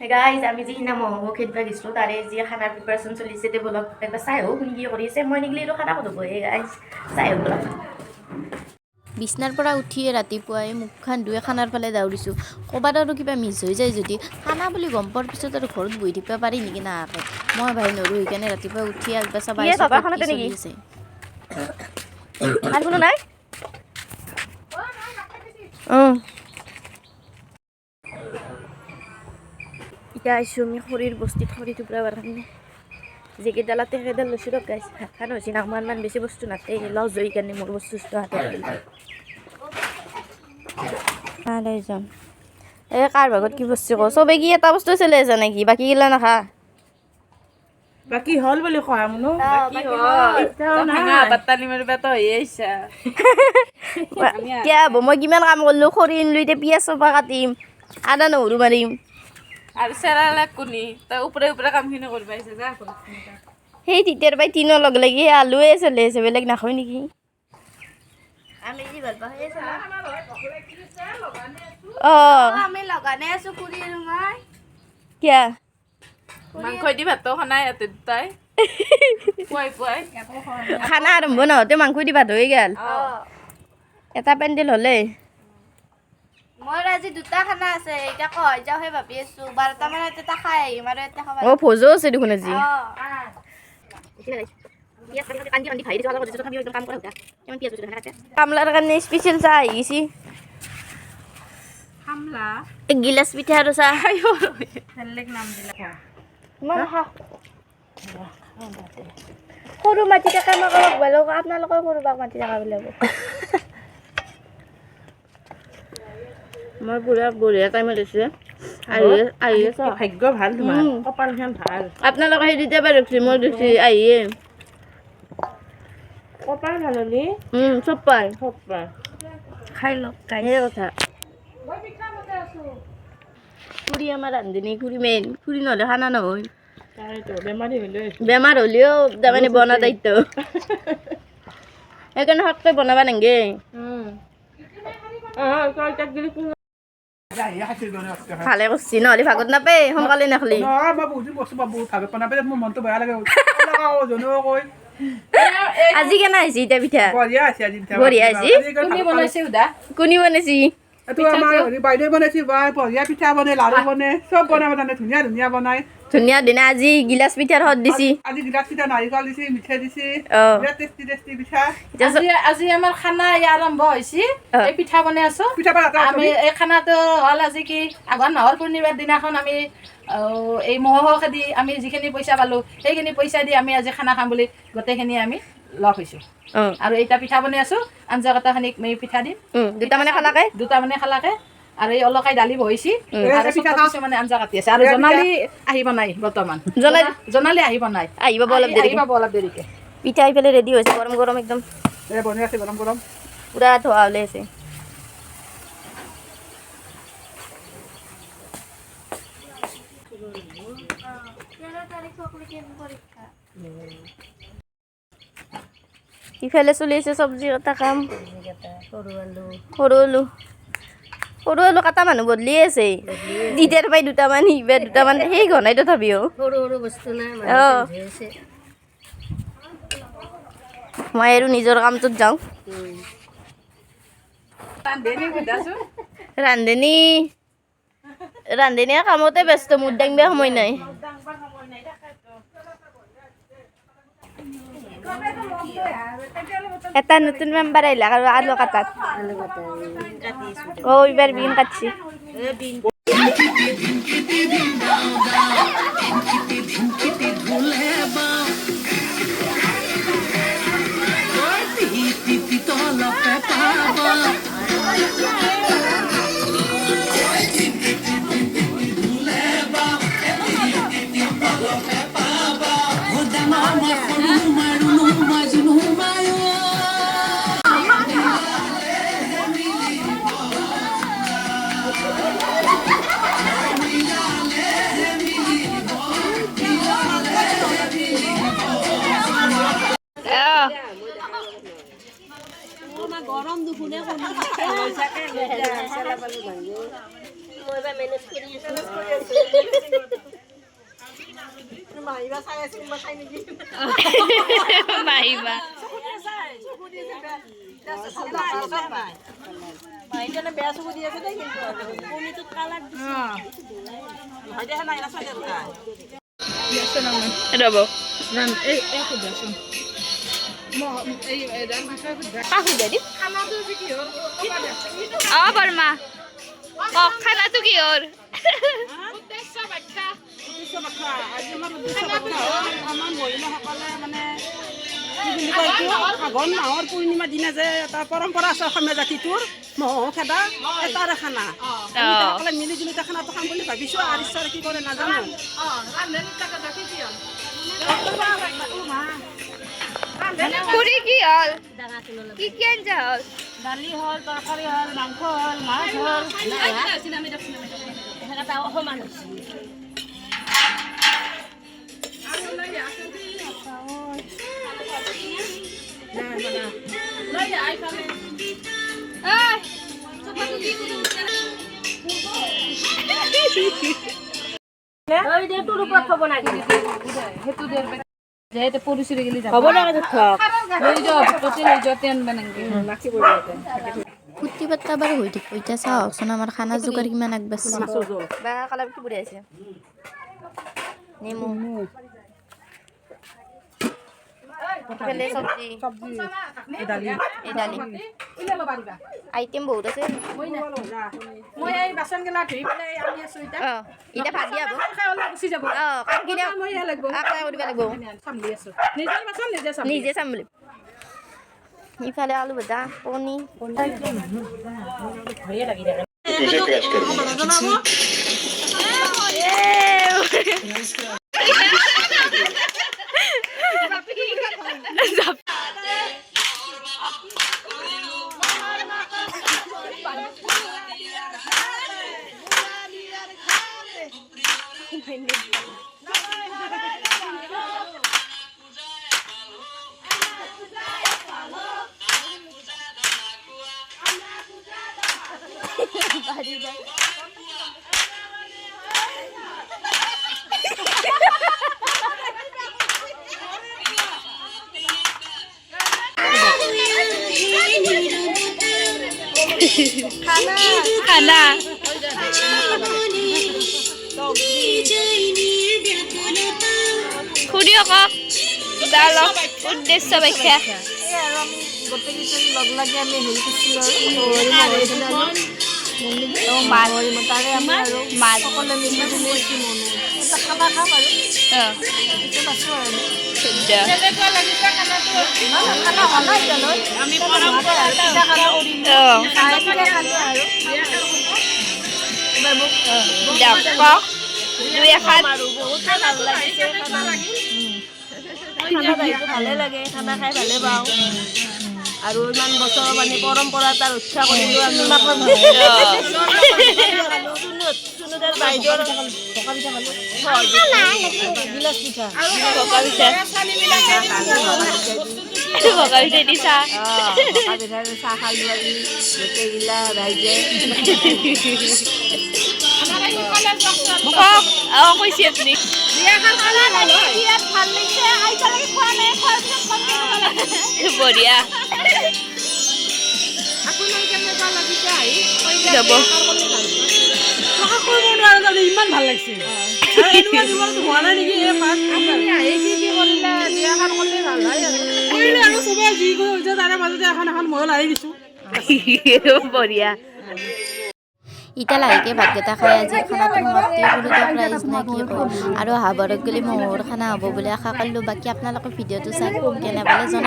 Guys, আমি যিদিনা ম'হ খেদবা গৈছিলোঁ, তাৰে যি খানাৰ প্ৰিপাৰেশ্যন চলিছে তে বলক একবাৰ চাই আহোঁ কোনে কি কৰি আছে। মই নিগলি আৰু খানা ক'ত হ'ব? এই গাইজ, চাই আহোঁ বলক। বিছনাৰ পৰা উঠিয়ে ৰাতিপুৱাই মুখখন ধুই খানাৰ ফালে দাউৰিছোঁ। ক'ৰবাত আৰু কিবা মিছ হৈ যায় যদি। খানা বুলি গম পোৱাৰ পিছত আৰু ঘৰত বহি থাকিব পাৰি নেকি? নাহাকে মই ভাই নৰোঁ। সেইকাৰণে ৰাতিপুৱা উঠিয়ে একবাৰ চাব কি আহিছোঁ বাবা ক'ত কি খানাতে চলি নেকি? আছে। আৰু কোনো নাই। অঁ, এতিয়া আহিছোঁ আমি খৰিৰ বস্তিত খৰি টুকুৰাবৰ কাৰণে। যিকেইডাল আতে সেইকেইডাল লৈছোঁ। ৰ'ব গাইছ, হাতখন হৈছে না ইমান মান বেছি বস্তু নাতে লছ হৈ কাৰণে মোৰ বস্তু চস্তু হাতত লৈ যাম। এই কাৰ ভাগত কি বস্তু ক? চবে কি এটা বস্তু চলি আছে নেকি? বাকী গিলা নাখা। বাকী হ'ল বুলি কোৱা মুনু। বাটালি মাৰিবা তো হৈয়ে আহিছা। কিয় হ'ব? মই কিমান কাম কৰিলোঁ। খৰি আনিলোঁ, এতিয়া পিঁয়াজ চপা কাটিম, আদা নহৰু মাৰিম। আৰু চেৰালাক কোনি তই ওপৰে ওপৰে কামখিনি কৰিব আহিছা যা। সেই তেতিয়াৰ পৰাই তিনৰ লগ লাগি সেই আলুৱে চলি আছে, বেলেগ নাখাওঁ নেকি? আমি যি ভাল পাওঁ সেয়ে চলা। অঁ। আমি লগানে আছো খুৰী আৰু মই। কিয়া? মাংস দি ভাতো খানাই ইয়াতে দুটাই পুৱাই পুৱাই। খানা আৰম্ভ নহওঁতে মাংস দি ভাত হৈ গ'ল। এটা পেণ্ডেল হ'লে। মোৰ আজি দুটা খানা আছে। এতিয়া কয় যাওঁহে ভাবি আছো। 12টা মানত এটা খাই আহিম আৰু এটা খাব। অঁ, ভোজো আছে দেখোন আজি। অঁ। কামলাৰ কাৰণে স্পেচিয়েল চাহ আহি গৈছি। খামলা। এক গিলাচ পিঠা আৰু চাহ। বেলেগ নাম দিলা। ইমান সৰু মাটি থকা মই কাৰোবাক বেলেগ আপোনালোকৰ সৰু বাক মাটি থকা বুলি হ'ব। মই পুৰা বঢ়িয়া টাইমত আহিছোঁ। আহি আহি ভাগ্য ভাল তোমাৰ, কপালখন ভাল। আপোনালোকে সেই তেতিয়াৰ পৰা ৰখছি, মই দেখছি আহিয়ে। কপাল ভাল হ'লি চব পায়। চব পায়। খাই লওক। সেই কথা। খুৰী আমাৰ ৰান্ধনী, খুৰী মেইন। খুৰী নহ'লে খানা নহয়। তাকেতো বেমাৰী হ'লেও বেমাৰ হ'লেও তাৰমানে বনা দায়িত্ব, সেইকাৰণে সতকৈ বনাব নালাগে। অঁ, তই তাত গ'লে কোন ভালে কৰছি, নহ'লে ভাগত নাপায় সোনকালে নাখলি। নহয়, মই বহুত বস্তু বহুত ভাগত নাপায়, মোৰ মনটো বেয়া লাগে জনেও কয়। আজি কেনে আহিছে এতিয়া পিঠা? বঢ়িয়া আছে আজি পিঠা। বঢ়িয়া আহিছে? কোনে বনাইছে সুধা। কোনে বনাইছি? এইটো আমাৰ হেৰি বাইদেৱে বনাইছে। বা বঢ়িয়া পিঠা বনাই, লাড়ু বনাই, চব বনাব জানে, ধুনীয়া ধুনীয়া বনাই। ধুনীয়া দিনা আজি গিলাচ পিঠাৰ সোৱাদ দিছি। আজি গিলাচ পিঠা, নাৰিকল দিছে, মিঠাই দিছে। বিৰাট টেষ্টি টেষ্টি পিঠা। এতিয়া আজি আমাৰ খানা এই আৰম্ভ হৈছে। এই পিঠা বনাই আছো। পিঠা পৰা এটা আমি এই খানাটো হ'ল আজি কি আঘোণ মাহৰ পূৰ্ণিমাৰ দিনাখন আমি এই ম'হ খেদি আমি যিখিনি পইচা পালোঁ, সেইখিনি পইচা দি আমি আজি খানা খাম বুলি গোটেইখিনি আমি লগ হৈছোঁ। আৰু এতিয়া পিঠা বনাই আছোঁ। আঞ্জা কটাখিনিক আমি পিঠা দিম। দুটামানে খালাকে। দুটামানে খালাকে। আৰু এই অলকাই দালি বহিছি আৰু পিঠা খাওঁ। কিছুমানে আঞ্জা কাটি আছে আৰু এয়া পিঠা। জনালি আহিব নাই বৰ্তমান। জনালি আহিব নাই। আহিব অলপ আহি দেৰিকে। পাব অলপ দেৰিকে। পিঠা ইফালে ৰেডি হৈছে, গৰম গৰম একদম। এই বনাই আছে গৰম গৰম। পুৰা ধোৱা ওলাই আছে। 13 তাৰিখলৈকে পৰীক্ষা। ইফালে চলি আছে চব্জি কটা কাম। সৰু আলু, সৰু আলু কাটা মানুহ বদলিয়ে আছে। তেতিয়াৰ পৰাই দুটামান, সিবাৰ দুটামান, সেই ঘনাই তথাপিও। সৰু সৰু বস্তু নাই। অঁ, মই আৰু নিজৰ কামটোত যাওঁ। ৰান্ধনি সোধাচোন। ৰান্ধনী, ৰান্ধনীয়ে কামতে ব্যস্ত, মূৰ দাঙিব সময় নাই। এটা নতুন মেম্বাৰ আহিলাক আৰু আলু কাটাত। অ', এইবাৰ বিন কাটছি। মাহিমা ৰ'ব। কাক সুধা দিম? অ বৰ্মা, কওক, খানাটো কিহৰ? আমাৰ মহিলাসকলে মানে কি বুলি কয় এইটো, আঘোণ মাহৰ পূৰ্ণিমা দিনা যে এটা পৰম্পৰা আছে অসমীয়া জাতিটোৰ, ম'হ খেদা, তাৰে খানা। আমি সকলে মিলি জুলি এটা খানাটো খাম বুলি ভাবিছোঁ, আৰু ঈশ্বৰে কি কৰে নাজানো। খুৰী, কি হ'ল? কি কি আঞ্জা হ'ল? দালি হ'ল, তৰকাৰী হ'ল, মাংস হ'ল, মাছ হ'ল। সমান হৈছে। ফূৰ্তি ফাৰ্তা বাৰু হৈ থাকিব। এতিয়া চাওকচোন, আমাৰ খানা যোগাৰ কিমান আগবাঢ়ছে। বা কালাৰ কি বঢ়িয়া আছে। নেমু, ইফালে চব্জি, এই দালি, আইটেম বহুত আছে। মই এই বাচনগিলা ধুই পেলাই আনি আছোঁ এতিয়া। অঁ, এতিয়া ভাত দিয়া হ'ব। খাই ওলাই গুচি যাব। অঁ, কামখিনি মইহে লাগিব। আকলাই কৰিব লাগিব। চাম্ভলি আছোঁ, নিজৰ বাচন নিজে চাম্ভলি। নিজে চাম বুলি। ইফালে আলু ভাজা, কণী। तुझे क्रैश कर दिया। খানা। খুৰীও কওক কিবা অলপ উদ্দেশ্য ব্যাখ্যা। গোটেইকেইজন লগ লাগি আমি হেৰি কৰিছিলোঁ আৰু মাছ। তাৰে আমি আৰু মাছ। সকলোৱে মিলি জুলি এটা খানা খাম আৰু পিছত আছোঁ আৰু আমি। খানা হোৱা নাই এতিয়ালৈ। পিঠা খানা কৰিলোঁ, পিঠা খালোঁ আৰু এইবাৰ মোক দিয়ক, কওক দুই এষাৰ। আৰু বহুত ভাল লাগিছে। খানা খাই ভালে লাগে, খানা খাই ভালে পাওঁ আৰু ইমান বছৰ মানে পৰম্পৰা এটা ৰক্ষা কৰিলোঁ আমি। বাইদেউৰ গিলাচ পিঠা। ভকা পিঠা, ভকা পিঠা দি চাহ। ভকা পিঠা, চাহ খালোঁ আমি গোটেইগিলা ৰাইজে। কওক। অঁ, কৈছে আপুনি। ভাল লাগিছে। বঢ়িয়া। আপোনাৰ কেনেকুৱা লাগিছে আহি? যাব। প্ৰকাশ কৰিব নোৱাৰো, তাৰমানে ইমান ভাল লাগিছে। আৰু এনেকুৱা জীৱনটো হোৱা নাই নেকি এই ফাৰ্ষ্ট। আহি কি কি কৰিলে? বিয়াখন কৰিলে ভাল হয় আৰু। কৰিলে আৰু চবে যি হৈছে, তাৰে মাজতে এখন এখন ময়ো লাৰি দিছোঁ। বঢ়িয়া। এতিয়া লাহেকৈ ভাতকেইটা খাই আজি খানাটো সমাপ্তি কৰোঁ দিয়ক ৰাইজ, নে কি কয়? আৰু অহা বাৰত গ'লে ম'হৰ খানা হ'ব বুলি আশা কৰিলোঁ। বাকী আপোনালোকে ভিডিঅ'টো চাই কেনে পালে জনাব।